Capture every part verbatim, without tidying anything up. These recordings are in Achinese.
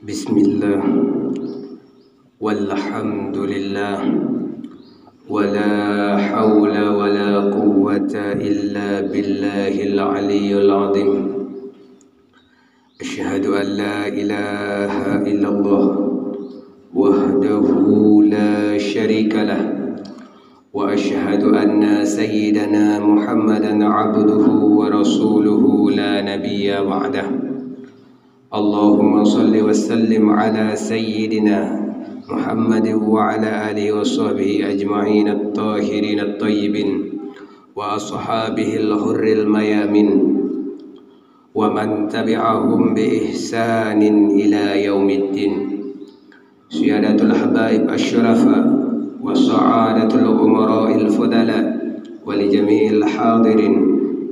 Bismillah. Walhamdulillah. Wala haula wala quwwata illa billahil aliyyil azim. Asyhadu an la ilaha illallah wahdahu la syarika lah. Wa asyhadu anna sayyidana Muhammadan abduhu wa rasuluhu la nabiyya ba'dah. Allahumma salli wa sallim ala sayyidina Muhammadin wa ala alihi wa sahbihi ajma'in at-tahirin at-tayyibin wa ashabihil ghurril mayamin wa man tabi'ahum bi ihsanin ila yaumiddin. Siyadatul habaib asy-syurafa wa sa'adatul umara'il fudala wa li jami'il hadirin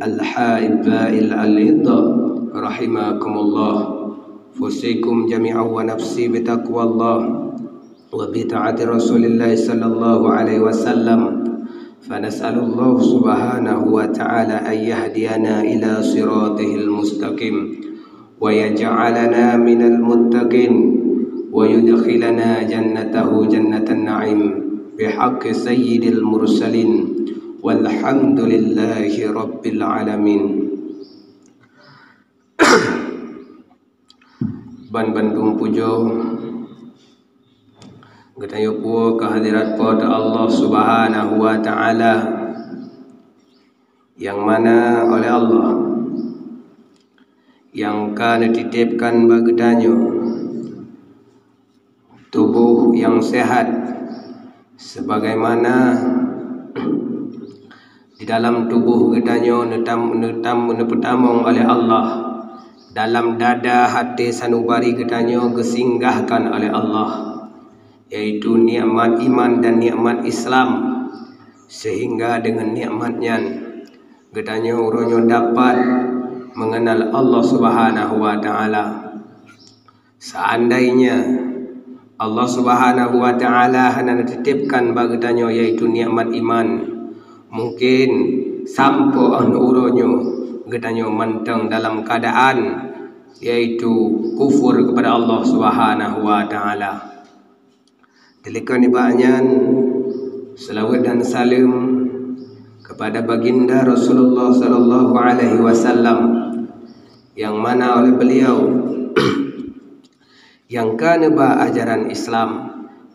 al-haibbail al-idda rahimakumullah. Fusikum jami'an wa nafsi bitaqwallah wa bi ta'ati Rasulillah sallallahu alaihi wasallam. Fa nas'alullah subhanahu wa ta'ala an yahdiyana ila siratihil mustaqim wa yaj'alana minal muttaqin wa yudkhilana jannatahu jannatan na'im bihaqqi sayyidil mursalin walhamdulillahi rabbil alamin. Ban bandum pujoe geutanyoe puwoe keu hadirat Po teu Allah Subhanahu wa Ta'ala, nyang mana oleh Allah nyang ka neutitipkan bak geutanyoe tuboh nyang sehat, sebagaimana di dalam tuboh geutanyoe neutam-, neutam-, neupeutamong oleh Allah, dalam dada até sanubari geutanyoe geusinggahkan oleh Allah, yaitu nikmat iman dan nikmat Islam, sehingga deungon nikmat nyan geutanyoe uroe nyoe dapat mengenal Allah Subhanahu wa Ta'ala. Seandainya Allah Subhanahu wa Ta'ala hana neutitipkan bak geutanyoe, yaitu nikmat iman, mungkin sampoe 'oh uroe nyoe geutanyoe mantong dalam keadaan yaitu kufur kepada Allah Subhanahu wa Ta'ala. Teulikot nibak nyan, selawat dan saleuem kepada Baginda Rasulullah sallallahu alaihi wasallam, nyang mana oleh beliau nyang ka neuba ajaran Islam,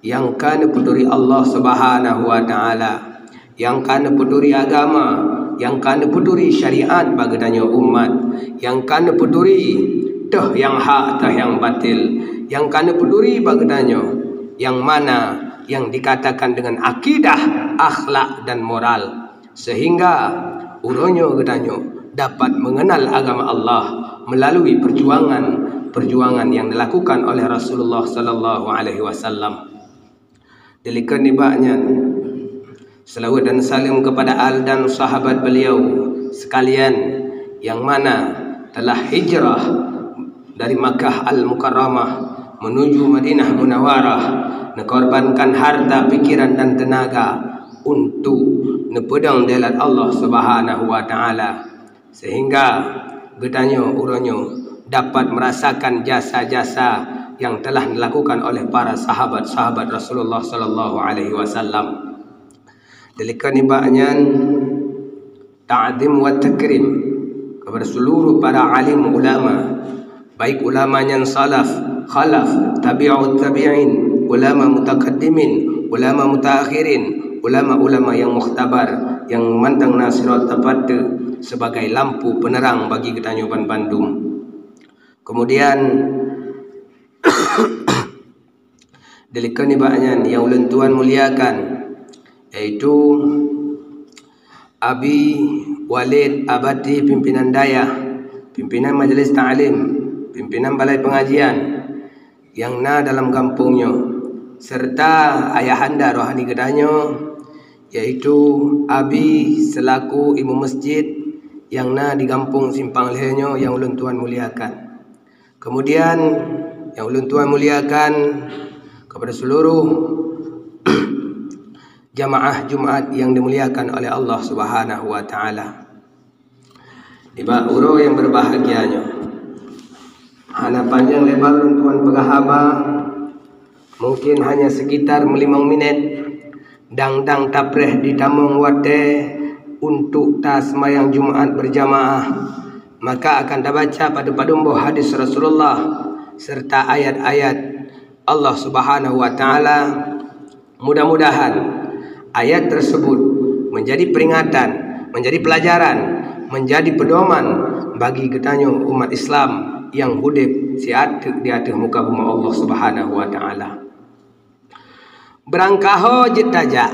nyang ka neupeuturi Allah Subhanahu wa Ta'ala, nyang ka neupeuturi agama, nyang ka neupeuturi syariat bak geutanyoe umat, nyang ka neupeuturi toh nyang hak, toh nyang batil, nyang ka neupeuturi bak geutanyoe, nyang mana nyang dikatakan dengan akidah, akhlak dan moral. Sehingga uroe nyoe geutanyoe dapat mengenal agama Allah melalui perjuangan, perjuangan yang dilakukan oleh Rasulullah sallallahu alaihi wasallam. Teulikot nibak nyan, selawat dan saleuem kepada al dan sahabat beliau sekalian, nyang mana telah hijrah dari Makkah Al-Mukarramah menuju Madinah Munawarah, neukorbankan harta, pikiran dan tenaga untuk neupeudong jalan Allah Subhanahu wa Ta'ala, sehingga geutanyoe uroe nyoe dapat merasakan jasa-jasa yang telah dilakukan oleh para sahabat-sahabat Rasulullah sallallahu alaihi wasallam. Teulikot nibak nyan, ta'zim wa takrim kepada seluruh para alim ulama, baik ulama nyang salaf, khalaf, tabi'ut tabi'in, ulama mutakaddimin, ulama mutaakhirin, ulama-ulama yang mukhtabar, yang mantong na sidroe teumpat sebagai lampu penerang bagi geutanyoe ban bandum. Kemudian, Teulikot nibak nyan nyang ulôn tuan muliakan, yaitu Abi Walid Abati, pimpinan dayah, pimpinan majelis taklim, pimpinan balai pengajian nyang na dalam gampông nyoe, serta ayahanda rohani geutanyoe, yaitu Abi selaku imum masjid nyang na di gampông Simpang Lhée nyoe nyang ulôn tuan muliakan. Kemudian, nyang ulôn tuan muliakan kepada seluruh Jamaah Jumat yang dimuliakan oleh Allah Subhanahu wa Ta'ala. Nibak uroe nyang berbahagia nyoe, hana panjang lebar lôn tuan peugah haba, mungkin hanya sekitar meulimong minét, dang-dang tapreh di tamong watée untuk taseumayang Jumat berjamaah, maka akan tabaca padum-padum boh hadis Rasulullah serta ayat-ayat Allah Subhanahu wa Ta'ala. Mudah-mudahan ayat tersebut menjadi peringatan, menjadi pelajaran, menjadi pedoman bagi geutanyoe umat Islam nyang udeb siat teuk di ateueh muka bumoe Allah Subhanahu wa Ta'ala. Beurangkaho jeuet tajak,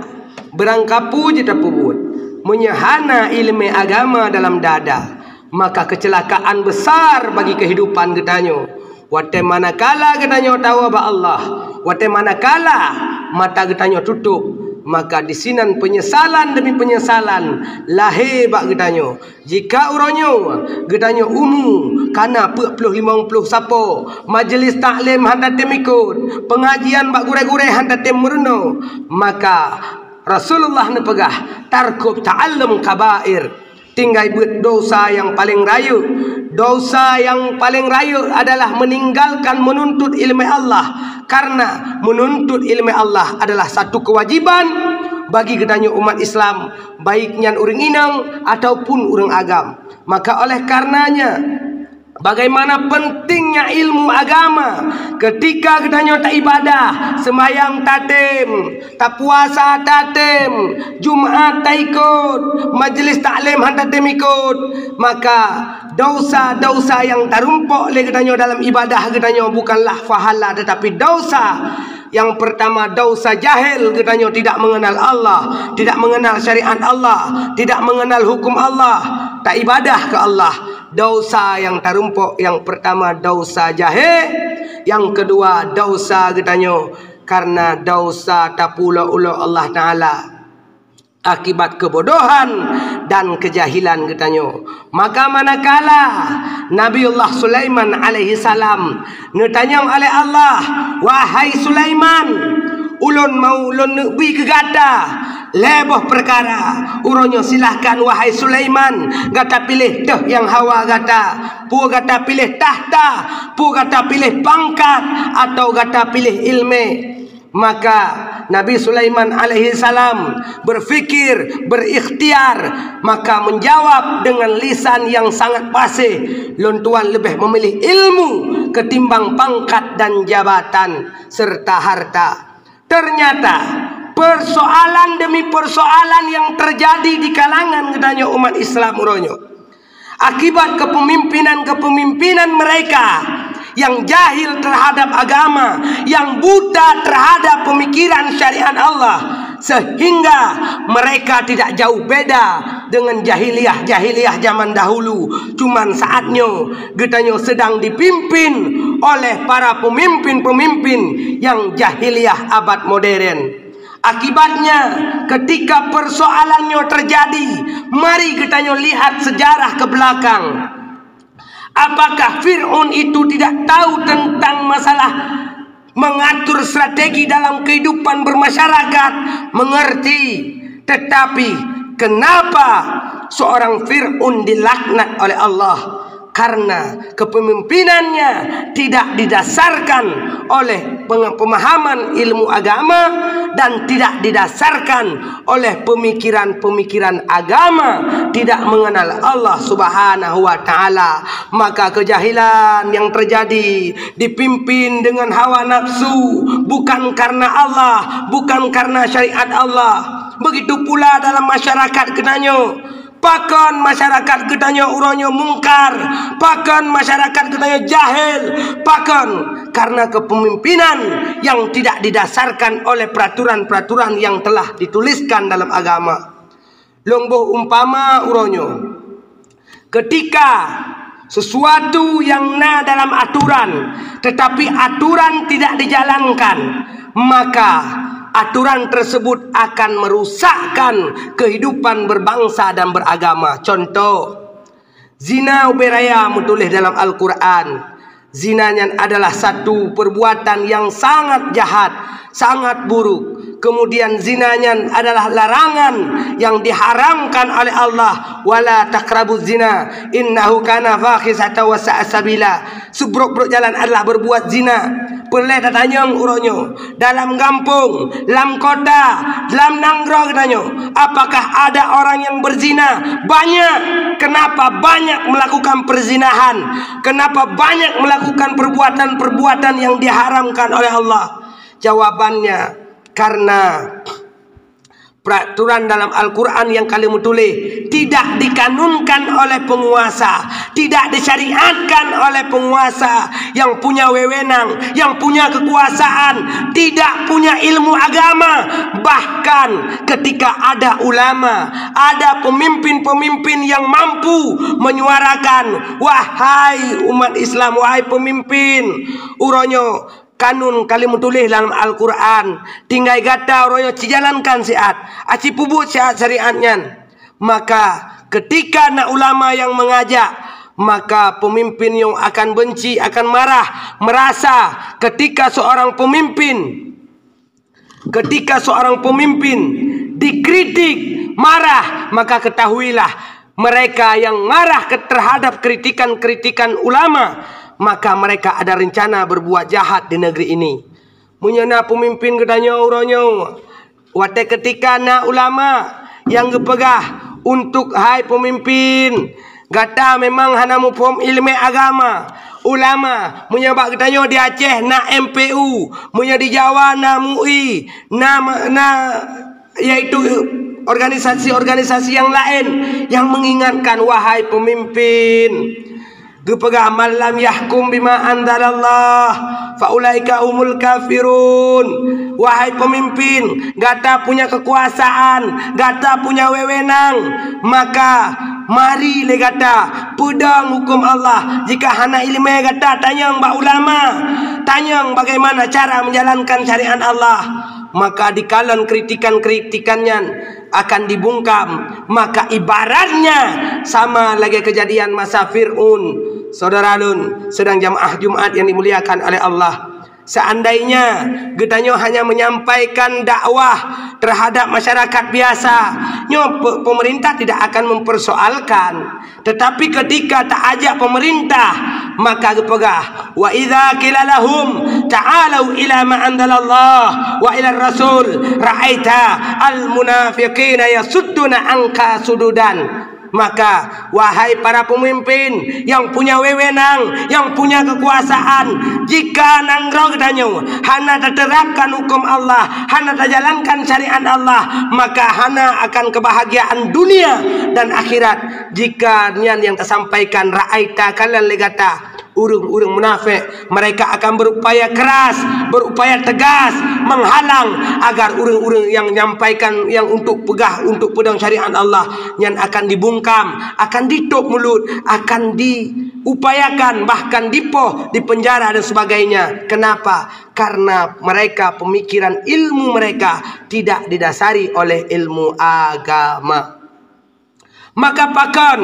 beurangkapeue jeuet tapeubuet, meunyoe hana iéleumé agama dalam dada, maka keuceulakaan besar bagi keuhidupan geutanyoe. Watée manakala geutanyoe tawoe bak Allah, watée manakala mata geutanyoe tutôb, maka disinan peunyesalan demi peunyesalan lahé bak geutanyoe. Jika uroe nyoe geutanyoe umu kana peuet ploh limong ploh sapo, majelis taklim han tatem ikot, peungajian bak gurée-gurée han tatem meurunoe, maka Rasulullah neupeugah, "Tarkub ta'allum kabair." Tinggai beuet dosa nyang paleng rayeuk. Dosa nyang paleng rayeuk adalah meninggalkan menuntut iéleumé Allah, karena menuntut iéleumé Allah adalah satu kewajiban bagi geutanyoe umat Islam, baik nyan ureuëng inong ataupun ureuëng agam. Maka oleh karenanya, bagaimana pentingnya ilmu agama ketika geutanyoe taibadah, seumayang tatem, tapuasa tatem, Jumat taikot, majelis taklim han tatem ikot, maka dosa-dosa nyang tarumpok lé geutanyoe dalam ibadah geutanyoe bukanlah pahala tetapi dosa. Nyang pertama, dosa jahil, geutanyoe tidak mengenal Allah, tidak mengenal syariat Allah, tidak mengenal hukum Allah, taibadah keu Allah. Dosa nyang tarumpok nyang pertama dosa jahil, nyang keudua dosa geutanyoe karena dosa tapeuulo-ulo Allah Ta'ala akibat keubodohan dan keujahilan geutanyoe. Maka manakala Nabiullah Sulaiman alaihissalam neutanyong oleh Allah, "Wahai Sulaiman, ulôn mau lôn neubri keu gata lhée boh peukara. Uroe nyoe silahkan, wahai Sulaiman, gata piléh teuh nyang hawa gata. Peue gata piléh takhta, peue gata piléh pangkat, atawa gata piléh iéleumé." Maka Nabi Sulaiman alaihissalam berfikir, berikhtiar, maka menjawab dengan lisan yang sangat fasih, "Lôn tuan leubeh memilih ilmu ketimbang pangkat dan jabatan serta harta." Ternyata, persoalan demi persoalan yang terjadi di kalangan geutanyoe umat Islam uroe nyoe, akibat kepemimpinan-kepemimpinan mereka yang jahil terhadap agama, yang buta terhadap pemikiran syariat Allah, sehingga mereka tidak jauh beda dengan jahiliyah-jahiliyah zaman dahulu. Cuman saat nyoe, geutanyoe sedang dipimpin oleh para pemimpin-pemimpin yang jahiliyah abad modern. Akibatnya, ketika persoalan nyoe terjadi, mari geutanyoe lihat sejarah ke belakang. Apakah Fir'aun itu tidak tahu tentang masalah mengatur strategi dalam kehidupan bermasyarakat? Mengerti. Tetapi, kenapa seorang Fir'aun dilaknat oleh Allah? Karena kepemimpinannya tidak didasarkan oleh penge-, pemahaman ilmu agama dan tidak didasarkan oleh pemikiran-pemikiran agama, tidak mengenal Allah Subhanahu wa Ta'ala. Maka kejahilan yang terjadi dipimpin dengan hawa nafsu, bukan karena Allah, bukan karena syariat Allah. Begitu pula dalam masyarakat geutanyoe. Pakon masyarakat geutanyoe uroe nyoe mungkar? Pakon masyarakat geutanyoe jahil? Pakon? Karena kepemimpinan yang tidak didasarkan oleh peraturan-peraturan yang telah dituliskan dalam agama. Lôn boh umpama uroe nyoe. Ketika sesuatu yang na dalam aturan, tetapi aturan tidak dijalankan, maka aturan tersebut akan merusakkan kehidupan berbangsa dan beragama. Contoh, zina ubé raya meutuléh dalam Al-Quran. Zina nyan adalah satu perbuatan yang sangat jahat, sangat buruk. Kemudian zina nyan adalah larangan yang diharamkan oleh Allah, "Wala taqrabuz zina, innahu kana fahisatan wa sa'a sabila." Sebrok-brok jalan adalah berbuat zina. Peureulée tatanyong uroe nyoe, dalam gampông, lam kota, lam nanggroe geutanyoe, apakah ada orang yang berzina? Banyak. Kenapa banyak melakukan perzinahan? Kenapa banyak melakukan perbuatan-perbuatan yang diharamkan oleh Allah? Jawabannya, karena peraturan dalam Al-Quran yang ka lheueh meutuléh tidak dikanunkan oleh penguasa, tidak disyariatkan oleh penguasa yang punya wewenang, yang punya kekuasaan, tidak punya ilmu agama. Bahkan ketika ada ulama, ada pemimpin-pemimpin yang mampu menyuarakan, "Wahai umat Islam, wahai pemimpin, uroe nyoe kanun ka lheueh meutuléh lam Al-Quran, tinggai gata uroe nyoe cijalankan siat, aci peubuet siat syariat nyan." Maka ketika na ulama yang mengajak, maka pemimpin nyoe akan benci, akan marah, merasa ketika seorang pemimpin, ketika seorang pemimpin dikritik, marah, maka ketahuilah mereka yang marah ke-, terhadap kritikan-kritikan ulama, maka mereka ada rencana berbuat jahat di negeri ini. Meunyoe na pemimpin geutanyoe uroe nyoe, watée ketika na ulama nyang geupeugah untuk, "Hai pemimpin, gata memang hana muphom ileumé agama." Ulama, meunyoe bak geutanyoe di Aceh na M P U, meunyoe di Jawa na M U I, na, na, yaitu organisasi-organisasi yang lain yang mengingatkan, "Wahai pemimpin," geupeugah, "Man lam yahkum bima anzalallah, fa ulaika humul kafirun." Wahai pemimpin, gata punya kekuasaan, gata punya wewenang, maka mari lé gata peudong huköm Allah. Jika hana ileumé gata, tanyong bak ulama, tanyong bagaimana cara menjalankan syariat Allah. Maka dikalon kritikan-kritikan nyan akan dibungkam, maka ibaratnya sama lagée kejadian masa Fir'aun. Saudara lôn, sidang jamaah Jumat yang dimuliakan oleh Allah, seandainya geutanyoe hanya menyampaikan dakwah terhadap masyarakat biasa, nyoe pe-, pemerintah tidak akan mempersoalkan. Tetapi ketika taajak pemerintah, maka geupeugah, "Wa idza qila lahum ta'alu ila ma anzalallah wa ila rasul, ra'aita al munafiqina yasudduna anka sududan." Maka, wahai para pemimpin yang punya wewenang, yang punya kekuasaan, jika nanggroe geutanyoe hana taterapkan huköm Allah, hana tajalankan syariat Allah, maka hana akan kebahagiaan dunia dan akhirat. Jika nyan nyang tasampaikan, ra'aita, kalon lé gata ureuëng-ureuëng munafék, mereka akan berupaya keras, berupaya tegas menghalang agar ureuëng-ureuëng nyang nyampaikan nyang untuk peugah, untuk peudong syariat Allah nyan akan dibungkam, akan ditôp mulut, akan diupayakan, bahkan dipoh, dipenjara dan sebagainya. Kenapa? Karena mereka, pemikiran ilmu mereka tidak didasari oleh ilmu agama. Maka pakon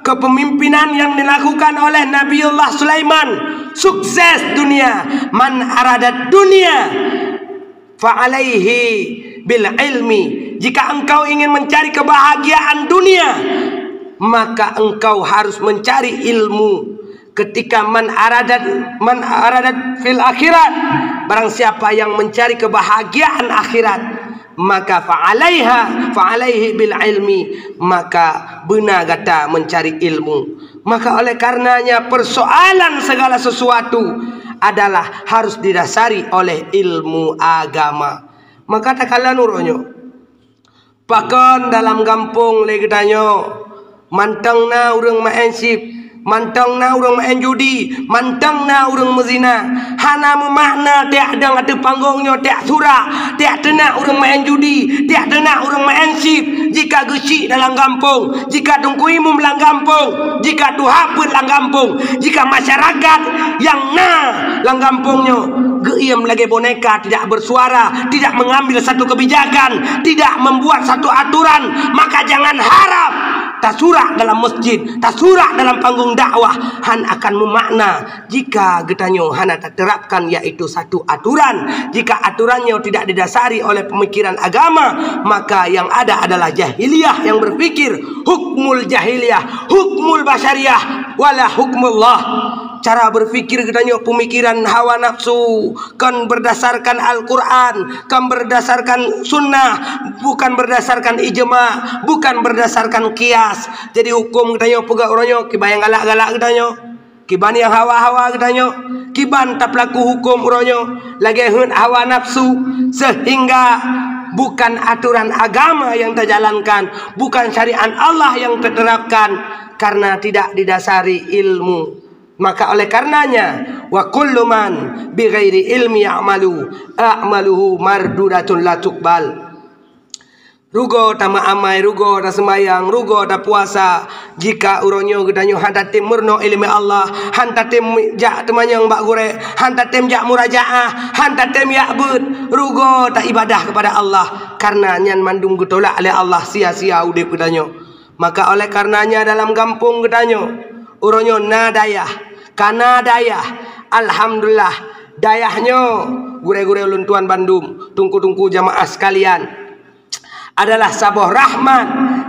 kepemimpinan yang dilakukan oleh Nabiullah Sulaiman sukses dunia? Man aradat dunia fa alaihi bil ilmi. Jika engkau ingin mencari kebahagiaan dunia, maka engkau harus mencari ilmu. Ketika man aradat, man aradat fil akhirat, barang siapa yang mencari kebahagiaan akhirat, maka fa'alaiha, fa'alaihi bil ilmi, maka beuna gata mencari ilmu. Maka oleh karenanya persoalan segala sesuatu adalah harus didasari oleh ilmu agama. Maka takalon uroe nyoe, pakon dalam gampông lé geutanyoe mantong na ureuëng maén chip, mantong na ureuëng maén judi, mantong na ureuëng meuzina. Hana meumakna tiak dong ateueh panggong nyoe, tiak surak, tiak teunak ureuëng maén judi, tiak teunak ureuëng maén chip. Jika geuchik dalam gampông, jika teungku imum lam gampông, jika tuha peuet lam gampông, jika masyarakat nyang na lam gampông nyoe geuiem lagée boneka, tidak bersuara, tidak mengambil satu kebijakan, tidak membuat satu aturan, maka jangan harap tasurak dalam masjid, tasurak dalam panggung dakwah, han akan meumakna jika geutanyoe hana taterapkan, yaitu satu aturan. Jika aturan nyoe tidak didasari oleh pemikiran agama, maka yang ada adalah jahiliyah yang berpikir hukmul jahiliyah, hukmul basyariyah, wala hukmullah. Cara berpikir geutanyoe pemikiran hawa nafsu, kon berdasarkan Al-Quran, kon berdasarkan sunnah, bukan berdasarkan ijma, bukan berdasarkan kias. Jadi hukum geutanyoe peugah uroe nyoe, kiban nyang galak-galak geutanyoe, kiban nyang hawa-hawa geutanyoe, kiban tapeulaku hukum uroe nyoe lagée heuet hawa nafsu, sehingga bukan aturan agama yang tajalankan, bukan syariat Allah yang taterapkan, karena tidak didasari ilmu. Maka oleh karenanya, wa kullu man bighairi ilmi ya'malu, a'maluhu mardudatun la tuqbal. Rugoe tameuamai, rugoe taseumbayang, rugoe tapuasa, jika uroe nyoe geutanyoe han tatem meurunoe ileumé Allah, han tatem jak teumanyong bak gurée, han tatem jak murajaah, han tatem jak beuet, rugoe taibadah kepada Allah, karena nyan mandum geutolak lé Allah, sia-sia udeb geutanyoe. Maka oleh karenanya dalam gampông geutanyoe, uroe nyoe na dayah, ka na dayah. Alhamdulillah, dayah nyoe, gurée-gurée ulôn tuan bandum, teungku-teungku jamaah sekalian, adalah saboh rahmat,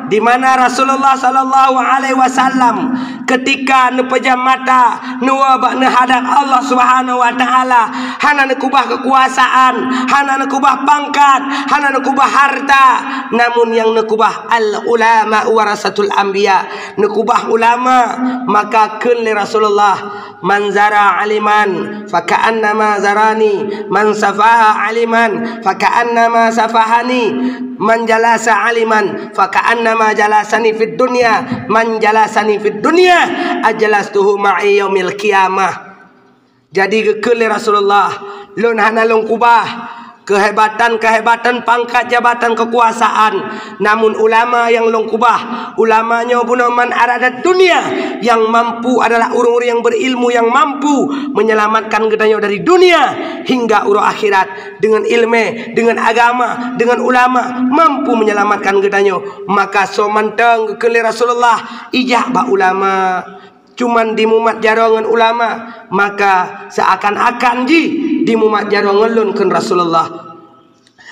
di mana Rasulullah sallallahu alaihi wasallam ketika neupeujam mata, neuwoe bak neuhadap Allah Subhanahu wa Ta'ala, hana neukeubah kekuasaan, hana neukeubah pangkat, hana neukeubah harta, namun nyang neukeubah al-ulama warasatul anbiya, neukeubah ulama. Maka kheun lé Rasulullah, "Man zara aliman faka'annama zarani, man safaha aliman faka'annama safahani, man jalasa aliman faka'annama jalasani fid dunya, man jalasani fid dunya ajlastuhu ma'i yaumil qiyamah." Jadi geukheun lé Rasulullah, lôn hana lôn kubah keuhebatan-keuhebatan pangkat jabatan kekuasaan, namun ulama nyang lôn kubah. Ulama nyoe bunoe man aradat dunia, yang mampu adalah ureuëng-ureuëng yang berilmu, yang mampu menyelamatkan geutanyoe dari dunia hingga uroe akhirat. Dengan ilmu, dengan agama, dengan ulama mampu menyelamatkan geutanyoe. Maka soe mantong geukheun lé Rasulullah, ijak bak ulama. Cuman dimumat jaroe ngon ulama, maka seakan-akan jih dimumat jaroe ngon lôn, kheun Rasulullah.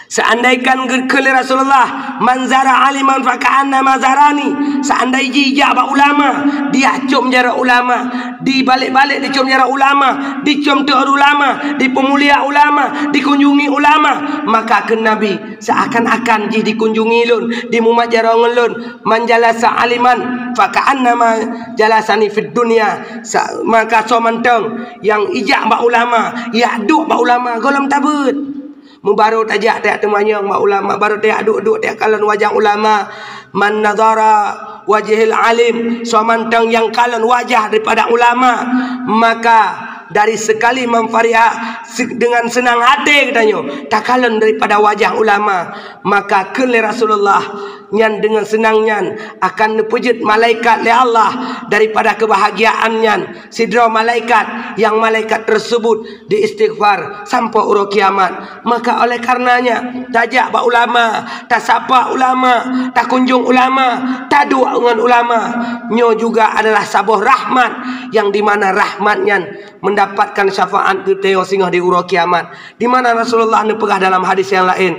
Seandaikan geukheun lé Rasulullah, "Man zara aliman faka'annama zarani," seandai jih jak bak ulama, diacom jaroe ulama, dibalek-balek dicom jaroe ulama, dicom teuk ulama, dipeumulia ulama, dikunjungi ulama, maka kheun Nabi, seakan-akan jih dikunjungi lôn, dimumat jaroe ngon lôn. "Man jalasa aliman faka'annama jalasani fid dunya." Sa-, maka soe mantong nyang ijak bak ulama, yak duek bak ulama, gohlom tabeuet. Meubaroe tajak tajak teumanyong bak ulama, baroe tajak duek-duek tajak kalon wajah ulama. "Man nadhara wajhil alim," soe mantong nyang kalon wajah daripada ulama, maka dari sekali man fariha, se-, dengan senang hati geutanyoe takalon daripada wajah ulama. Maka kheun lé Rasulullah, nyan deungon seunang nyan akan neupeujeuet malaikat lé Allah daripada keubahagiaan nyan. Sidroe malaikat, nyang malaikat tersebut diistighfar sampoe uroe kiamat. Maka oleh karenanya, tajak bak ulama, tasapa ulama, takunjong ulama, taduek ngon ulama. Nyoe juga adalah saboh rahmat, yang di mana rahmat nyan mendapatkan syafaat geutanyoe singoh di uroe kiamat. Di mana Rasulullah neupeugah dalam hadis nyang laén,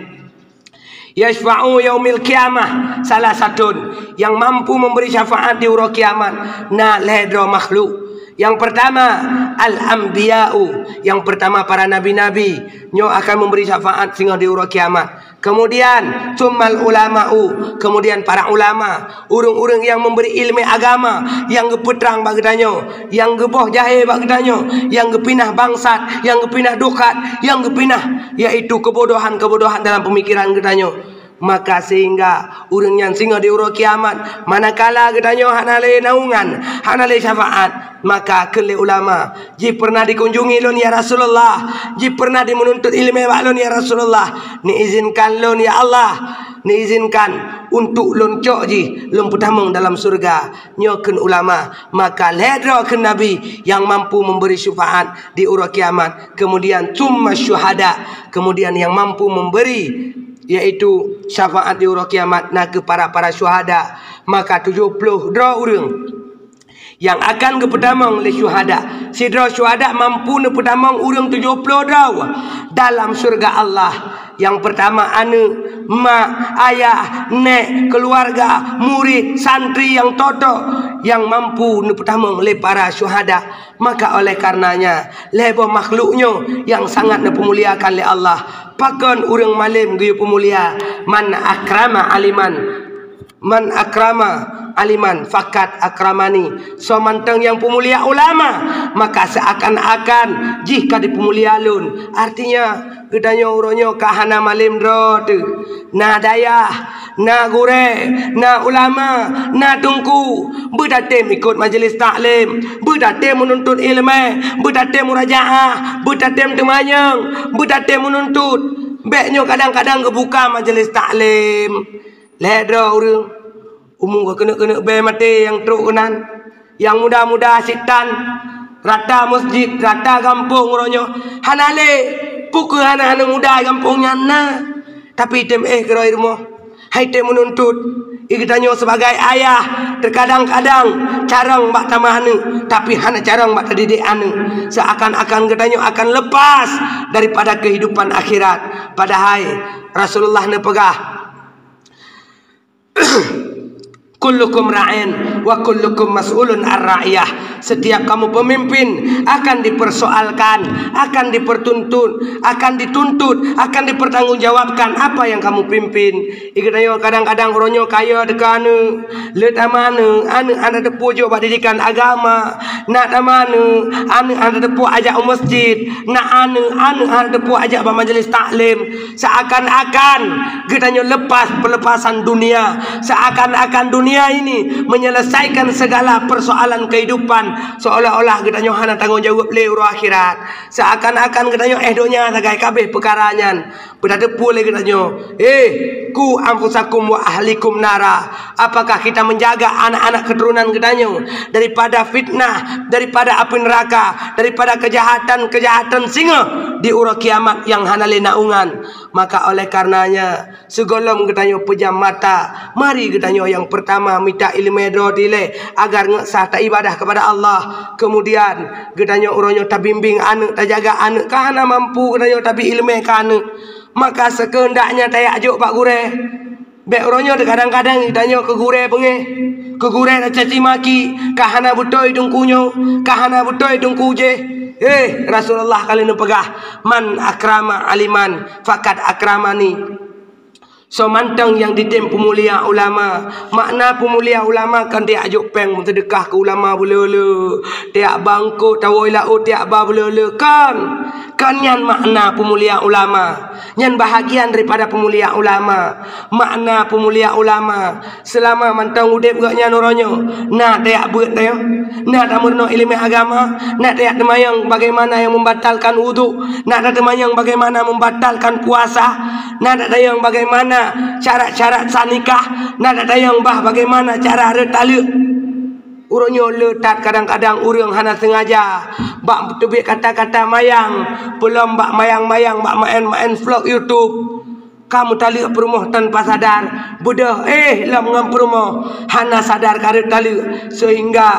"Yasyfa'u yaumil qiyamah salasatun," yang mampu memberi syafaat di uroe kiamat na lhée droe makhluk. Yang pertama, al-anbiya'u, yang pertama para nabi-nabi, nyoe akan memberi syafaat singoh di uroe kiamat. Kemudian, tsummal ulama'u, kemudian para ulama, ureuëng-ureuëng nyang memberi ilmu agama, nyang geupeutrang bak geutanyoe, nyang geuboh jahé bak geutanyoe, nyang geupinah bangsat, nyang geupinah dukat, nyang geupinah, yaitu keubodohan-keubodohan dalam peumikiran geutanyoe. Maka sehingga ureuëng nyan singoh di uroe kiamat, manakala geutanyoe hana lé naungan, hana lé syafaat, maka kheun lé ulama, "Jih pernah dikunjungi lôn, ya Rasulullah? Jih pernah dimeununtut ilmu bak lôn, ya Rasulullah? Niizinkan lôn, ya Allah, niizinkan untuk lôn cok jih, lôn peutamong dalam syurga." Nyoe kheun ulama. Maka lhée droe kheun Nabi nyang mampu memberi syafaat di uroe kiamat. Kemudian, tsumma syuhada. Kemudian, yang mampu memberi yaitu syafaat di uroe kiamat, na kheueh para-para syuhada. Maka tujoh ploh droe ureuëng nyang akan geupeutamong lé syuhada. Sidroe syuhada mampu neupeutamong ureuëng tujoh ploh droe dalam syeuruga Allah. Nyang peurtama aneuëk, mak, ayah, nék, keuluwarga, murit, santri nyang toto nyang mampu neupeutamong lé para syuhada. Maka oleh karenanya, lhée boh makhluk nyoe nyang sangat neupeumuliakan lé Allah. Pakon ureuëng malém geuyue peumulia? Man akrama aliman, man akrama aliman fakat akramani. Soe mantong nyang peumulia ulama, maka seuakan-akan jih ka dipeumulia lôn. Artinya, geutanyoe uroe nyoe ka hana malém droe teuh. Na dayah, na gurée, na ulama, na teungku, beutatem ikot majelis taklim, beutatem meununtut iéleumé, beutatem murajaah, beutatem teumanyong, beutatem meununtut. Bék nyoe kadang-kadang geubuka majelis taklim. Lhée droe ureuëng, umu geukeuneuk-keuneuk bée maté nyang trok keunan. Nyang muda-muda sitan, rata masjid, rata gampông uroe nyoe. Hana lé, peu kheueh hana, hana muda gampông nyan na. Tapi tem éh keudroe rumoh, hai tem meununtut. Geutanyoe sebagai ayah, terkadang-kadang carông bak tamah aneuëk, tapi hana carông bak tadidik aneuëk. Seakan-akan geutanyoe akan lepas daripada kehidupan akhirat. Padahai Rasulullah neupeugah, kullukum ra'in wa kullukum mas'ulun ar ra'iyah. Setiap kamu pemimpin akan dipersoalkan, akan dipertuntut, akan dituntut, akan dipertanggungjawabkan apa yang kamu pimpin. Geutanyoe kadang-kadang uroe nyoe kayée teuka aneuëk, le tamah aneuëk, aneuëk hana teupeu jok bak didikan agama, na tamah aneuëk, aneuëk hana teupeu ajak u masjid, na aneuëk, aneuëk hana teupeu ajak bak majelis taklim. Seakan-akan geutanyoe lepas pelepasan dunia. Seakan-akan dunia ini menyelesaikan segala persoalan kehidupan, seolah-olah geutanyoe hana tanggong jaweueb lé uroe akhirat. Seakan-akan geutanyoe éh donya sagai kabeh peukara nyan. Beutateupeue lé geutanyoe, "Eh, ku anfusakum wa ahlikum nara." Apakah kita menjaga anak-anak keturunan geutanyoe daripada fitnah, daripada api neraka, daripada kejahatan-kejahatan singoh di uroe kiamat nyang hana lé naungan? Maka oleh karenanya, sigohlom geutanyoe peujam mata, mari geutanyoe nyang peurtama mita iéleumé droe dilée agar ngeuet sah taibadah kepada Allah. Kemudian, geutanyoe uroe nyoe tabimbing aneuëk, tajaga aneuëk, ka hana mampu geutanyoe tabi iéleumé keu aneuëk. Maka seukeundaknya tajak jok bak gurée. Bék uroe nyoe kadang-kadang geutanyoe keu gurée beungéh, keu gurée tacaci maki, ka hana beutôi teungku nyoe, ka hana beutôi teungku jéh. Eh, Rasulullah ka lheueh neupeugah, "Man akrama aliman, fakat akramani." Soe mantong nyang ditem peumulia ulama. Makna peumulia ulama kon tajak jok péng meuseudeukah keu ulama beuleu-leu, tajak ba eungkôt, tawoe laôt tajak ba beuleu-leu, kon. Kon nyan makna peumulia ulama. Nyan bahagian daripada peumulia ulama. Makna peumulia ulama, seulama mantong udeb gobnyan uroe nyoe, na tajak beuet tanyoe, na tameurunoe iéleumé agama, na tajak teumanyong bagaimana nyang membatalkan wudhu, na tateumanyong bagaimana membatalkan puasa, na tatanyong bagaimana syarat-syarat sah nikah, na tatanyong bah bagaimana cara rhot taleuek. Uroe nyoe le that kadang-kadang ureuëng hana sengaja bak teubiet kata-kata mayang, peulom bak mayang-mayang, bak maén-maén vlog YouTube. Ka meutaleuek peurumoh tanpa sadar, beudôh, eh, lom ngon peurumoh, hana sadar ka rhot taleuek, seuhingga,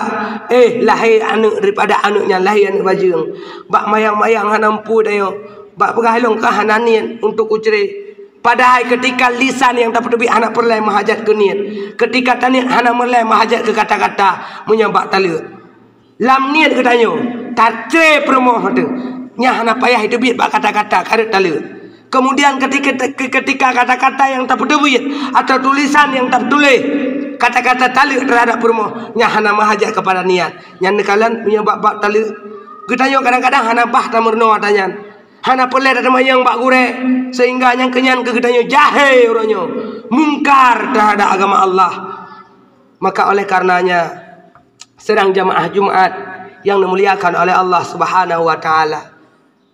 eh, lahé aneuëk, daripada aneuëk nyan lahé aneuëk bajeueng. Bak mayang-mayang hana mampu tanyoe, bak peugah lôn ka hana niet untuk kucre. Padahai keutika lisan nyang tapeuteubiet hana peureulée meuhajat keu niet, keutika taniet hana meureulee meuhajat keu kata-kata, meunyoe bak taleuek. Lam niet geutanyoe, tacre peurumoh teuh, nyan hana payah jiteubiet bak kata-kata ka rhot taleuek. Kemudian ketika, ketika kata-kata nyang tapeuteubiet atau tulisan nyang tapeutuléh kata-kata taleuek terhadap peurumoh, nyan hana meuhajat keupada niet. Nyan neukalon meunyoe bak bab taleuek. Geutanyoe kadang-kadang hana bah tameurunoe ata nyan. Hana peureulée tateumanyong bak gurée, seuhingga nyang keunyan keu geutanyoe jahé uroe nyoe, mungkar terhadap agama Allah. Maka oleh karenanya, seudang jamaah Jumat nyang dimuliakan oleh Allah Subhanahu wa Taala,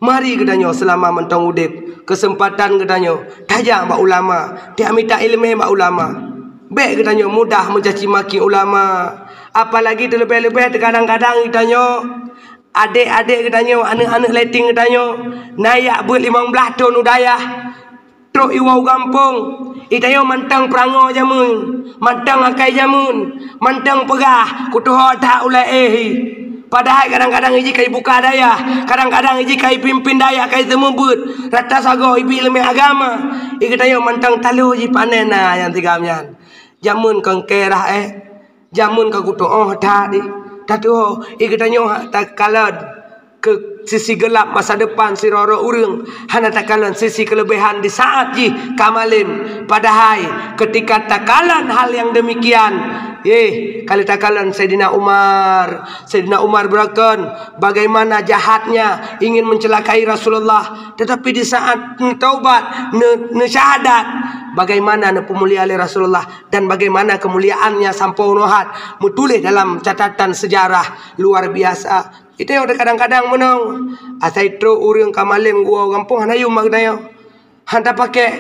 mari geutanyoe seulama mantong udeb, keuseumpatan geutanyoe tajak bak ulama, tajak mita iéleumé bak ulama. Bék geutanyoe mudah meucaci maki ulama. Apalagi teuleubeh-leubeh teukadang-kadang geutanyoe, adék-adék geutanyoe, aneuëk-aneuëk leteng geutanyoe, na jak beuet limong blaih thon u dayah. Trok iwoe gampông, itanyoe mantong peurangoe jameun, mantong akai jameun, mantong peugah kutuho that ulée éh. Padahai kadang-kadang iji kai buka dayah, kadang-kadang iji kai pimpin dayah, kai seumeubeuet, rata sagoe ibi ileumé agama. Geutanyoe mantong talo jipanen na nyang tigam nyan. Jameun kon kérah éh, jameun ka kutuoh that di. Tatuoh, geutanyoe takalon keu sisi geulap masa depan sidroe-droe ureuëng, hana takalon sisi keuleubehan di saat jih ka malem. Padahai ketika takalon hal nyang demikian, éh, kali takalon Saidina Umar, Saidina Umar beureukan bagaimana jahatnya ingin mencelakai Rasulullah, tetapi di saat neutaubat, ne-, neusyahadat, bagaimana neupeumulia lé Rasulullah dan bagaimana kemuliaannya sampoe uroe nyoe, meutuléh dalam catatan sejarah luar biasa. Geutanyoe kadang-kadang meunoe, asai trok ureuëng ka malem geuwoe gampông hana yum bak geutanyoe. Hana tapakék,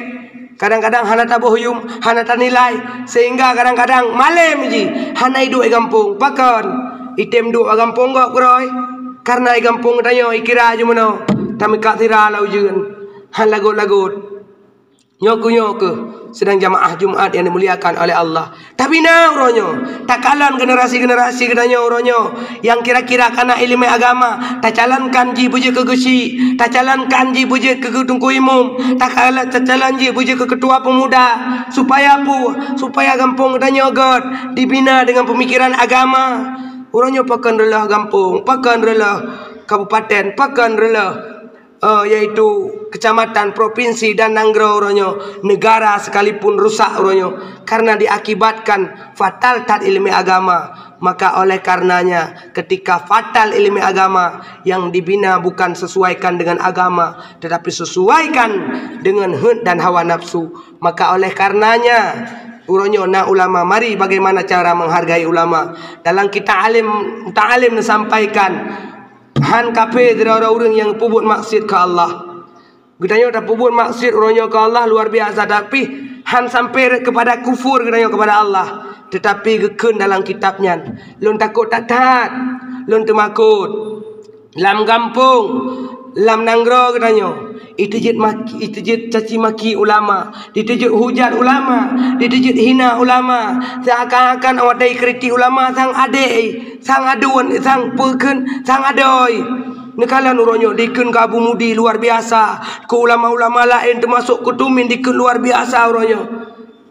kadang-kadang hana taboh yum, hana tanilai, sehingga kadang-kadang malem jih hana iduek i gampông. Pakon? Item duek i gampông gob keurôi, karena i gampông geutanyoe ikira jimeunoe, tamikak sira lam ujeuen, han lagot-lagot. Nyoe keuh, nyoe keuh, sidang jamaah Jumat yang dimuliakan oleh Allah. Tapi na uroe nyoe, takalon generasi-generasi geutanyoe uroe nyoe nyang kira-kira kana ileumé agama, tacalonkan jih beujeuet keu geuchik, tacalonkan jih beujeuet keu geuteungku imum, takalon, tacalon jih beujeuet keu ketua pemuda, supaya pu-, supaya gampông geutanyoe göt dibina dengan pemikiran agama. Uroe nyoe pakon reuloh gampông, pakon reuloh kabupaten, pakon reuloh eh, yaitu kecamatan, provinsi, dan nanggroe uroe nyoe, negara sekalipun rusak uroe nyoe, karena diakibatkan fatal that ileumé agama. Maka oleh karenanya, ketika fatal ileumé agama, yang dibina bukan sesuaikan dengan agama, tetapi sesuaikan dengan heuet dan hawa nafsu. Maka oleh karenanya, uroe nyoe na ulama, mari bagaimana cara menghargai ulama. Dalam kitab alim, mutaalim neusampaikan, han kafé sidroe-droe ureuëng nyang peubuet maksiet keu Allah. Geutanyoe tapeubuet maksiet uroe nyoe keu Allah luar biasa, tapi han sampai kepada kufur geutanyoe kepada Allah, tetapi geukheun dalam kitab nyan, lôn takot that-that, lôn teumakot. Lam gampông, lam nanggroe geutanyoe, iteujeuet maki, iteujeuet caci maki ulama, iteujeuet hujat ulama, iteujeuet hina ulama, seakan-akan watée ikritik ulama sang adék, sang aduen, sang peukheun, sang adoe. Neukalon uroe nyoe dikheun keu Abu Mudi luar biasa, keu ulama-ulama laén teumasok keu Tumin dikheun luar biasa uroe nyoe.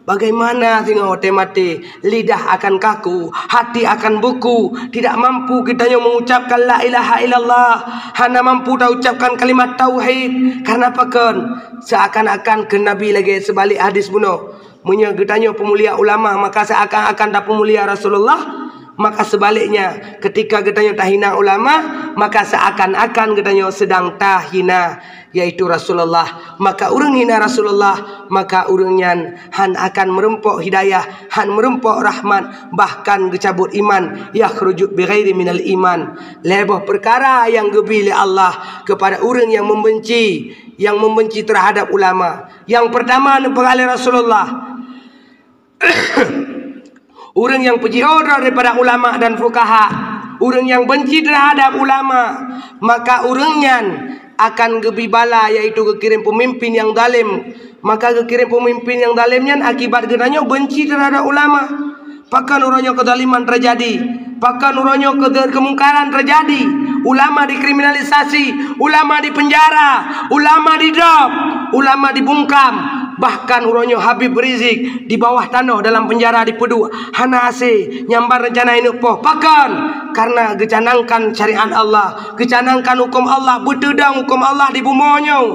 Bagaimana singoh watée maté, lidah akan kaku, hati akan beku, tidak mampu geutanyoe mengucapkan la ilaha illallah, hana mampu taucapkan kalimat tauhid. Karena pakon? Seakan-akan kheun Nabi lagée seubalek hadis bunoe. Meunyoe geutanyoe peumulia ulama, maka seakan-akan tapeumulia Rasulullah. Maka sebaliknya, ketika geutanyoe tahina ulama, maka seakan-akan geutanyoe sedang tahina, yaitu Rasulullah. Maka ureuëng hina Rasulullah, maka ureuëng nyan han akan meurumpok hidayah, han meurumpok rahmat, bahkan geucabut iman, yakhrujut bighairi minal iman. Lhée boh peukara nyang geubi lé Allah kepada ureuëng nyang membenci, nyang membenci terhadap ulama. Nyang pertama neupeugah lé Rasulullah, ureuëng nyang peujiôh droe daripada ulama dan fukaha, ureuëng nyang benci terhadap ulama, maka ureuëng nyan akan geubi bala, yaitu geukirém peumimpin nyang zalim. Maka geukirém peumimpin nyang zalim nyan akibat geutanyoe benci terhadap ulama. Pakon uroe nyoe keuzaliman teujadi? Pakon uroe nyoe keude-, keumungkaran teujadi? Ulama dikriminalisasi, ulama dipeunjara, ulama didrop, ulama dibungkam. Bahkan uroe nyoe Habib Rizik di bawah tanoh dalam peunjara dipeuduek, hana hasé, nyang ban reuncana ineuk poh. Pakon? Karena geucanangkan syariat Allah, geucanangkan huköm Allah, beuteudong huköm Allah di bumoe nyoe.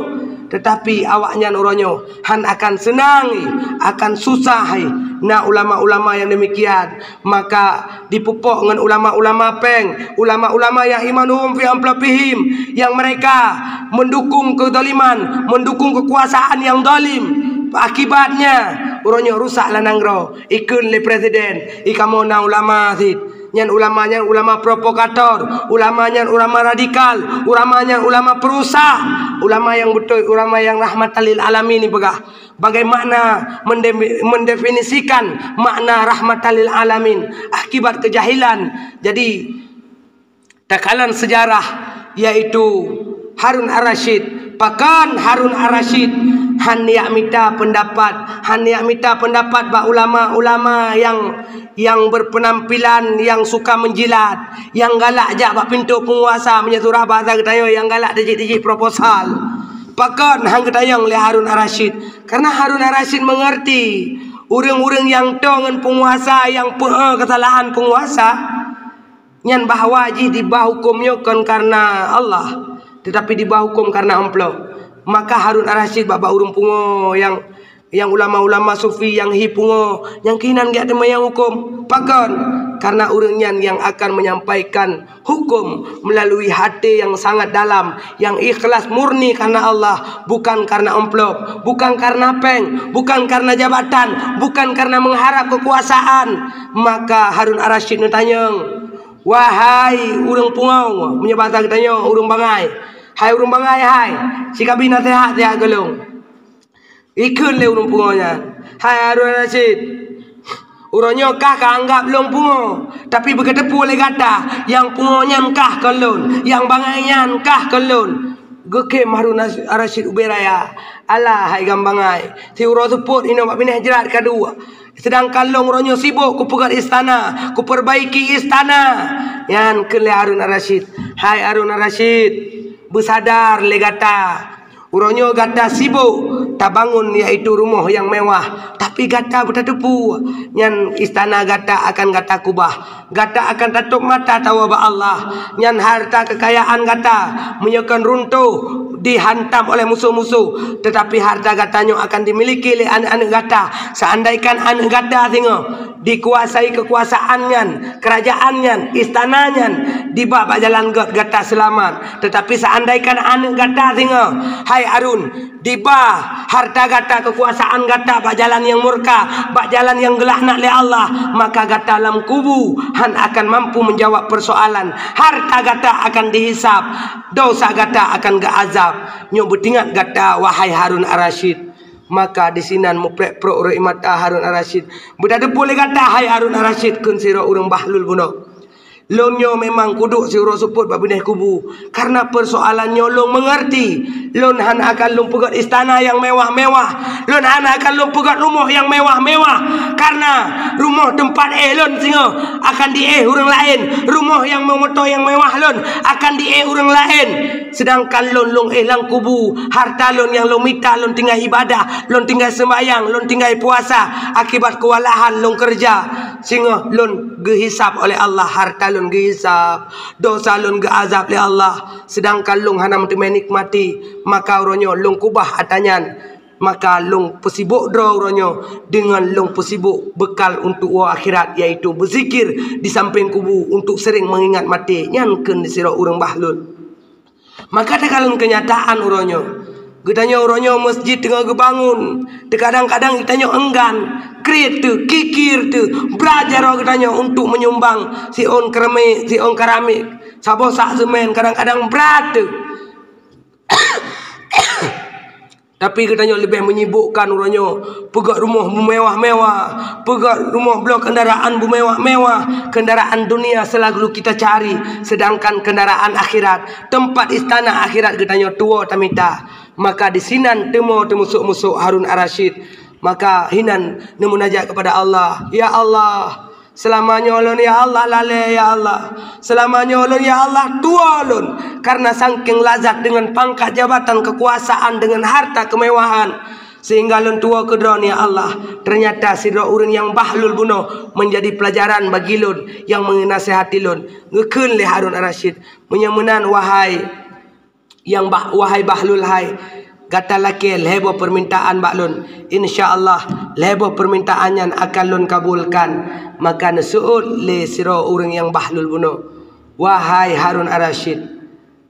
Tetapi awaknyan uroe nyoe han akan seunang, akan susah. Na ulama-ulama nyang demikian, maka dipupok ngon ulama-ulama péng, ulama-ulama yang imanuhum fi amplopihim, yang mereka mendukung kezaliman, mendukung kekuasaan yang zalim. Akibatnya, uroe nyoe rusak lah nanggroe. Ikheun lé presiden, "Ih, kamoe na ulama cit." Nyan ulama nyan ulama provokator, ulama nyan ulama radikal, ulama nyan ulama perusak. Ulama nyang beutôi, ulama nyang rahmatan lil alamin ipeugah. Bagaimana mendem-, mendefinisikan makna rahmatan lil alamin akibat kejahilan? Jadi, takalon sejarah, yaitu Harun Ar-Rasyid. Pakon Harun Ar-Rasyid? han yak mita peundapat, han yak mita peundapat bak ulama-ulama nyang, nyang berpenampilan, nyang suka menjilat, nyang galak jak bak pintoe peunguasa, meunyoe surah bahasa geutanyoe, nyang galak tijik-tijik proposal. Pakon han geutanyong lé Harun Ar-Rasyid? Karena Harun Ar-Rasyid mengerti, ureuëng-ureuëng nyang toe ngon peunguasa, nyang peuhe keusalahan peunguasa, nyan bahwa jih diba huköm nyoe kon karena Allah, tetapi diba huköm karena amplop. Maka Harun Ar-Rasyid bak-bak ureuëng pungo nyang, nyang ulama-ulama sufi nyang hi pungo, nyang keunan geujak teumayang huköm. Pakon? Karena ureuëng nyan nyang akan menyampaikan huköm melalui hati nyang sangat dalam, nyang ikhlas murni karena Allah, bukan karena amplop, bukan karena péng, bukan karena jabatan, bukan karena mengharap kekuasaan. Maka Harun Ar-Rasyid neutanyong, "Wahai ureuëng pungo," meunyoe bahasa geutanyoe ureuëng bangai, "Hai ureuëng bangai hai, sikabi naseuhat siat keu lôn." Ikheun lé ureuëng pungo nyan, "Hai Harun Ar-Rasyid, uroe nyoe kah ka anggab lôn pungo, tapi beukeuteupeue lé gata, nyang pungo nyan kah kon lôn, nyang bangai nyan kah kon lôn." Geukheun Harun Ar-Rasyid ubé raya, "Alah hai gam bangai, siuroe seupôt inoe bak binéh jrat ka duek. Sedangkan lôn uroe nyoe sibok kupeugét istana, kupeurbaiki istana." Nyan kheun lé Harun Ar-Rasyid, "Hai Harun Ar-Rasyid, beusadar lé gata. Uroe nyoe gata sibok tabangun, yaitu rumoh nyang mewah, tapi gata beutateupeue, nyan istana gata akan gata kubah. Gata akan tatôp mata tawoe bak Allah. Nyan harta keukayaan gata, meunyoe kon runtoh dihantam oleh musoh-musoh, tetapi harta gata nyoe akan dimiliki lé aneuëk-aneuëk gata. Seandaikan aneuëk gata singoh dikuasai kekuasaan nyan, kerajaan nyan, istana nyan, diba bak jalan gét gata seulamat. Tetapi seandaikan aneuëk gata singoh, hai Harun, diba harta gata, kekuasaan gata bak jalan nyang murka, bak jalan nyang geulaknat lé Allah, maka gata lam kubu han akan mampu menjawab persoalan. Harta gata akan dihisab, dosa gata akan geuazab. Nyoe beutingat gata, wahai Harun Ar-Rasyid." Maka disinan muprek-prok rot mata Harun Ar-Rasyid. "Beutateupeue lé gata, hai Harun Ar-Rasyid," kheun sidroe ureuëng Bahlul bunoe. "Lôn nyoe memang kuduek siuroe seupôt bak binéh kubu. Karena persoalan nyoe lôn mengerti. Lôn hana akan lôn peugét istana nyang mewah-mewah. Lôn hana akan lôn peugét rumoh nyang mewah-mewah. Karena rumoh teumpat éh lôn singoh akan diéh ureuëng laén. Rumoh nyang meumoto nyang mewah lôn akan diéh ureuëng laén. Sedangkan lôn, lôn éh lam kubu, harta lôn nyang lôn mita lôn tinggai ibadah, lôn tinggai seumayang, lôn tinggai puasa. Akibat keuwalahan lôn keureuja, singoh lôn geuhisab oleh Allah, harta lôn geuhisab, dosa lôn geuazab lé Allah, sedangkan lôn hana meuteumé nikmati, maka uroe nyoe lôn kubah ata nyan. Maka lôn peusibok droe uroe nyoe deungon lôn peusibok beukal untuk woe akhirat, yaitu beuzikir di sampéng kubu untuk sering mengingat maté." Nyan kheun sidroe ureuëng Bahlul. Maka takalon keunyataan uroe nyoe. Geutanyoe uroe nyoe meuseujid teungoh geubangun. Teukadang-kadang geutanyoe enggan, kriet teuh, kikir teuh, brat jaroe geutanyoe untuk menyumbang siôn keramik, siôn keramik, saboh sak seumén, kadang-kadang brat teuh. Tapi geutanyoe leubeh menyibukkan uroe nyoe peugét rumoh beumewah-mewah, peugét rumoh bloe kendaraan beumewah-mewah, kendaraan dunia selalu kita cari, sedangkan kendaraan akhirat, tempat istana akhirat geutanyoe tuwoe tamita. Maka disinan teumo teumusok-musok Harun Ar-Rasyid. Maka hinan neumunajat kepada Allah, "Ya Allah, seulama nyoe lôn, ya Allah, lalée, ya Allah. Seulama nyoe lôn, ya Allah, tuwoe lôn karena sangking lazat deungon pangkat jabatan, keukuasaan, deungon harta keumewahan, sehingga lôn tuwoe keu Droeneuh, ya Allah. Ternyata sidroe ureuëng nyang bahlul bunoe menjadi pelajaran bagi lôn, nyang meunasihati lôn." Geukheun lé Harun Ar-Rasyid, "Meunyoe meunan, wahai nyang ba-, wahai bahlul hai, gata lakée lhée boh peumintaan bak lôn. Insya Allah, lhée boh peumintaan nyan akan lôn kabulkan." Maka neuseuôt lé sidroe ureuëng nyang bahlul bunoe, "Wahai Harun Ar-Rasyid,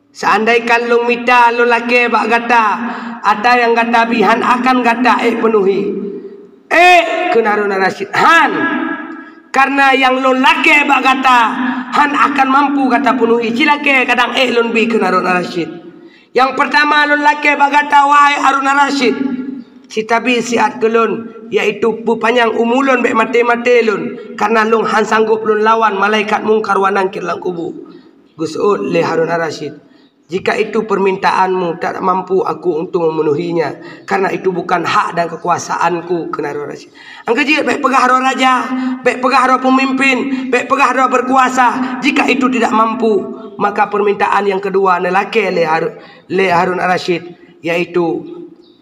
seandaikan lôn mita lôn lakée bak gata ata nyang gata bi, han akan gata ék peunuhi." "Ék," kheun Harun Ar-Rasyid, "han. Karena nyang lôn lakée bak gata han akan mampu gata peunuhi. Cilakée kadang ék lôn bi," kheun Harun Ar-Rasyid. "Nyang peurtama lôn lakée bak gata, wahai Harun Ar-Rasyid, sitabi siat keu lôn, yaitu peupanyang umu lôn bék maté-maté lôn, karena lôn han sanggob lôn lawan malaikat Mungkar wa Nakir lam kubu." Geuseuôt lé Harun Ar-Rasyid, jika itu permintaanmu, tak mampu aku untuk memenuhinya, karena itu bukan hak dan kekuasaanku, kheun Harun Rasyid. Nyang keujeuet, bék peugah droe raja, bék peugah droe pemimpin, bék peugah droe berkuasa, jika itu tidak mampu, maka permintaan yang kedua neulakée lé Har-, lé Harun Rasyid, yaitu,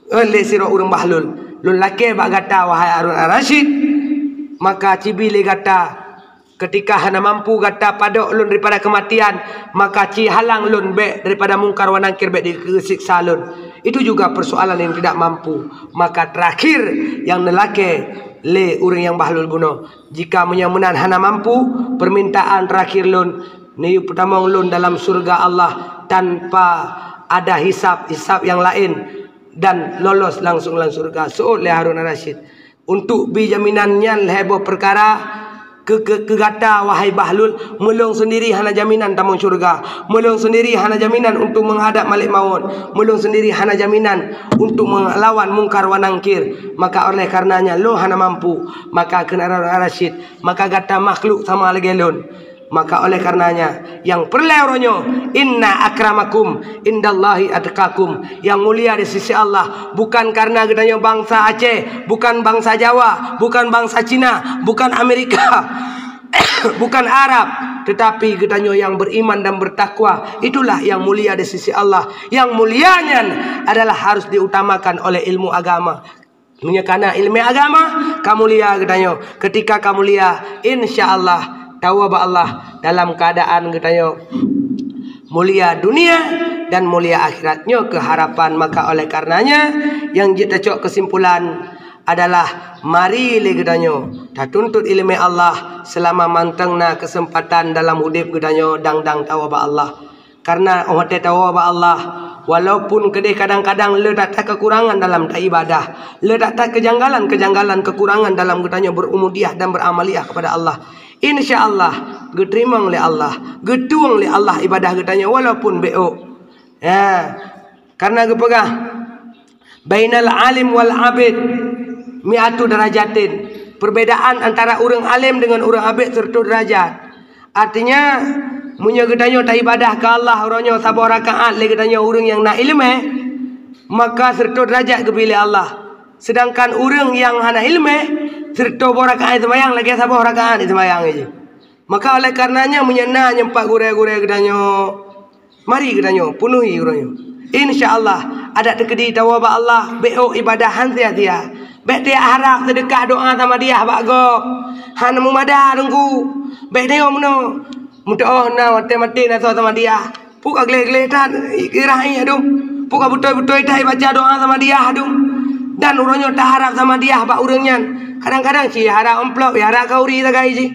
eh, lé sidroe ureuëng bahlul. Lôn lakée bak gata, wahai Harun Rasyid, maka cibi lé gata, ketika hana mampu gata padok lôn daripada kematian, maka ci halang lôn bék daripada mungkar wa nangkir, bék dikeusiksa lôn. Itu juga persoalan yang tidak mampu. Maka terakhir yang neulakée lé ureuëng nyang bahlul bunoe. Jika meunyoe meunan hana mampu, permintaan terakhir lôn, neuyue peutamong lôn dalam syurga Allah tanpa ada hisab-hisab yang lain dan lolos langsung lam syurga. Seuôt lé Harun Rasyid. Untuk bi jaminan nyan lhée boh peukara keu, keu, keu gata, wahai bahlul, meulôn sendiri hana jaminan tamong syurga. Meulôn sendiri hana jaminan untuk menghadap malaikat maut. Meulôn sendiri hana jaminan untuk melawan mungkar wa nangkir. Maka oleh karenanya lôn hana mampu. Maka kheun Harun Rasyid, maka gata makhluk sama lagée lôn. Maka oleh karenanya, nyang peureulée uroe nyoe, inna akramakum indallahi atqakum. Yang mulia di sisi Allah bukan karena geutanyoe bangsa Aceh, bukan bangsa Jawa, bukan bangsa Cina, bukan Amerika, bukan Arab, tetapi geutanyoe yang beriman dan bertakwa, itulah yang mulia di sisi Allah. Yang mulia nyan adalah harus diutamakan oleh ilmu agama. Meunyoe kana ileumé agama, ka mulia geutanyoe. Ketika ka mulia, insya Allah, tawoe bak Allah dalam keuadaan geutanyoe mulia dunia dan mulia akhirat. Nyoe keuh harapan. Maka oleh karenanya, nyang jeuet tacok keusimpulan adalah mari lé geutanyoe tatuntut ileumé Allah seulama mantong na keuseumpatan dalam udeb geutanyoe, dang-dang tawoe bak Allah. Karena óh watée tawoe bak Allah, walaupun keudeh kadang-kadang le that-that keukurangan dalam taibadah, le that-that keujanggalan-keujanggalan keukurangan dalam geutanyoe berubudiah dan beramaliah kepada Allah, insya Allah geuteurimong lé Allah, geutueng lé Allah ibadah geutanyoe walaupun bék. Ya, karena geupeugah, bainal alim wal abid mi'atu darajatin. Perbedaan antara ureuëng além deungon ureuëng abék siratoh derajat. Artinya, meunyoe geutanyoe taibadah keu Allah uroe nyoe saboh rakaat lé geutanyoe ureuëng nyang na ileumé, maka siratoh derajat geubri lé Allah. Sedangkan ureuëng nyang hana ileumé, siratoh boh rakaat seumayang lagée saboh rakaat seumayang jih. Maka oleh karenanya, meunyoe na nyang pat gurée-gurée geutanyoe, mari geutanyoe peunuhi uroe nyoe. Insya Allah, adak teukeudi tawoe bak Allah, bék ibadah han sia-sia. Bék tiyak harab seudeukah doá samadiah bak gob. Han meumada teungku. Bék tanyoe meunoe. Meutuoh na watée maté na soe samadiah. Peue ka gleh-gleh that, irah ié dum. Peue ka beutôi-beutôi that ibaca doá samadiah dum. Dan uroe nyoe taharab samadiah bak ureuëng nyan. Kadang-kadang cit harab amplop, harab khauri sagai jih.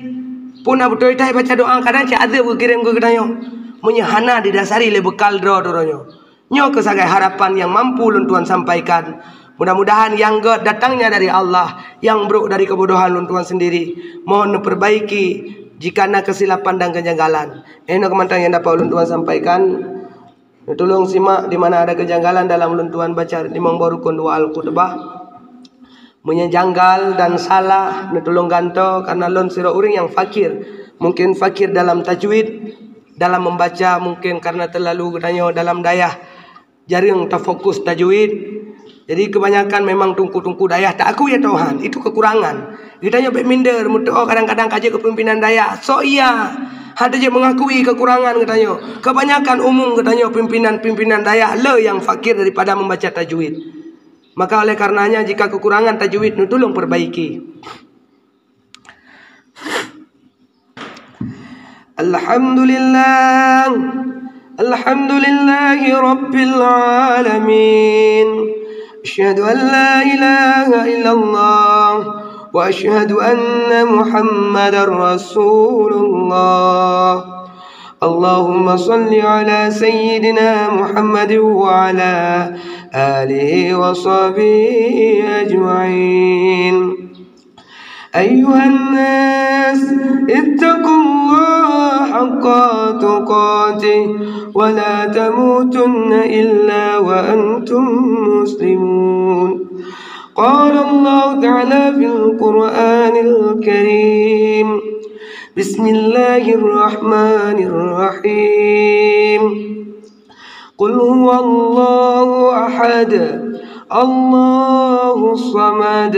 Peue na beutôi that ibaca doá, kadang cit azeub geukirém keu geutanyoe. Meunyoe hana didasari lé beukal droe uroe nyoe. Nyoe keuh sagai harapan nyang mampu lôn tuan sampaikan. Mudah-mudahan nyang gét datangnya dari Allah, nyang brok dari keubodohan lôn tuan sendiri. Mohon neupeurbaiki jika na keusilapan dan keujanggalan. Nyoe keuh mantong nyang dapat lôn tuan sampaikan. Neutulông simak di mana ada keujanggalan dalam lôn tuan baca limong boh rukun dua Al-Khutbah. Meunyoe janggal dan salah, neutulông gantoe, karena lôn sidroe ureuëng nyang fakir. Mungkin fakir dalam tajwid, dalam membaca, mungkin karena terlalu geutanyoe dalam dayah jareueng tafokus tajwid. Jadi, kebanyakan memang teungku-teungku dayah taakui atau han, itu kekurangan. Geutanyoe bék minder, meutuoh kadang-kadang ka jeuet keu pimpinan dayah. Sok iya, han teujeuet mengakui kekurangan geutanyoe. Kebanyakan umum geutanyoe pimpinan-pimpinan dayah le nyang fakir daripada membaca tajwid. Maka oleh karenanya, jika kekurangan tajwid, neutulông perbaiki. الحمد لله، الحمد لله رب العالمين. أشهد أن لا إله إلا الله، وأشهد أن محمدا رسول الله. اللهم صل على سيدنا محمد وعلى آله وصحبه أجمعين. أيها الناس، اتقوا الله حق تقاته ولا تموتن إلا وأنتم مسلمون. قال الله تعالى في القرآن الكريم: بسم الله الرحمن الرحيم. قل هو الله أحد، الله الصمد،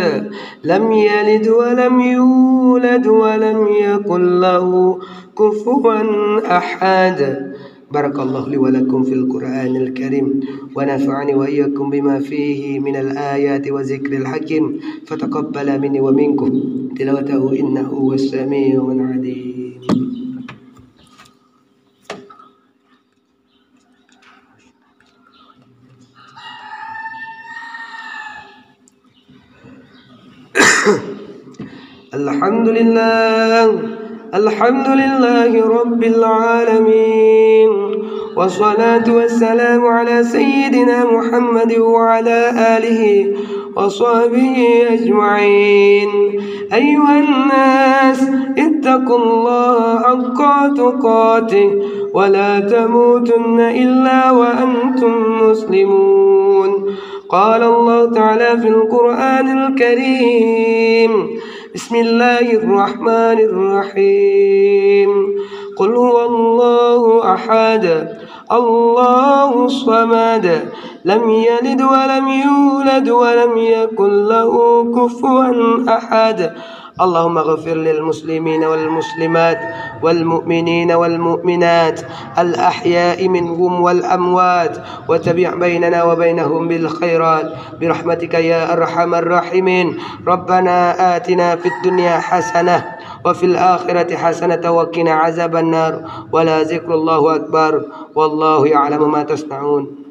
لم يلد ولم يولد ولم يكن له كفوا أحد. بارك الله لي ولكم في القرآن الكريم، ونفعني وإياكم بما فيه من الآيات وذكر الحكيم، فتقبل مني ومنكم تلاوته إنه هو السميع العليم. الحمد لله، الحمد لله رب العالمين، والصلاة والسلام على سيدنا محمد وعلى آله وصحبه أجمعين. أيها الناس، اتقوا الله حق تقاته ولا تموتن إلا وأنتم مسلمون. قال الله تعالى في القرآن الكريم: بسم الله الرحمن الرحيم. قل هو الله أحد، الله الصمد، لم يلد ولم يولد ولم يكن له كفوا أحد. اللهم اغفر للمسلمين والمسلمات والمؤمنين والمؤمنات الأحياء منهم والأموات، وتابع بيننا وبينهم بالخيرات برحمتك يا أرحم الراحمين. ربنا آتنا في الدنيا حسنة وفي الآخرة حسنة وقنا عذاب النار. ولذكر الله أكبر. والله يعلم ما تصنعون.